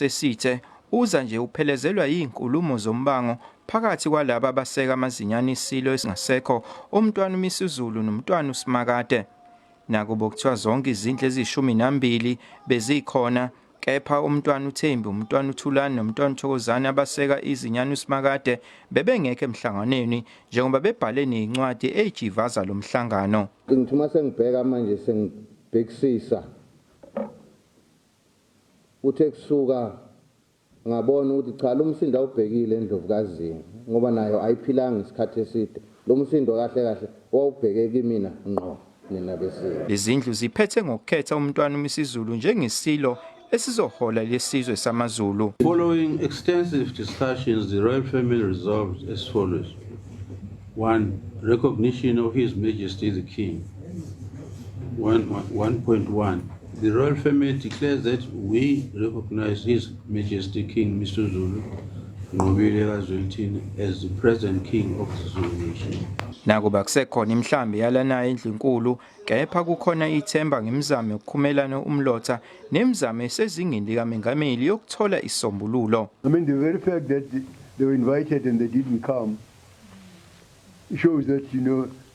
Sesithe uza nje uphelezelwa yizinkulumo zombango phakathi kwalaba abaseka amazinyane iSilo esingasekho uMntwana uMisuzulu noMntwana uSimakade. Nakuba kuthiwa zonke izindlu eziyishumi nambili bezikhona kepha uMntwana uThembi, uMntwana uThulani noMntwana uThokozani abaseka izinyane uSimakade bebengekho emhlanganweni njengoba bebhale nezincwadi ezijivaza lo mhlangano. Ngithi uma sengibheka manje sengibhekisisa Uthe kusuka ngabona ukuthi cha lo msindo awubhekile eNdlovukazini ngoba nayo ayiphilanga isikhathi eside. Lo msindo kahle kahle wawubheke kimina ngqo nina beSilo. Lezindlu ziphethe ngokukhetha uMntwana uMisizulu njengeSilo esizohola lesizwe samaZulu. Following extensive discussions, the royal family resolved as follows. 1. Recognition of His Majesty the King. 1.1 The royal family declares that we recognize His Majesty King Misuzulu Nqobile kaZwelithini as the present king of the Zulu nation. Nakuba kusekhona imihlambi yalanayo endlunkulu kepha kukhona ithemba ngemizamo yokukhumelana umlotha nemizamo esezingeni likamengameli yokuthola isombululo. I mean, the very fact that they were invited and they didn't come shows that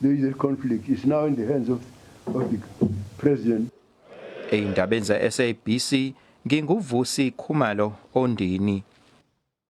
there is a conflict. It's now in the hands of the president. Ey'ndabeni ze-SABC nginguVusi Khumalo oNdini.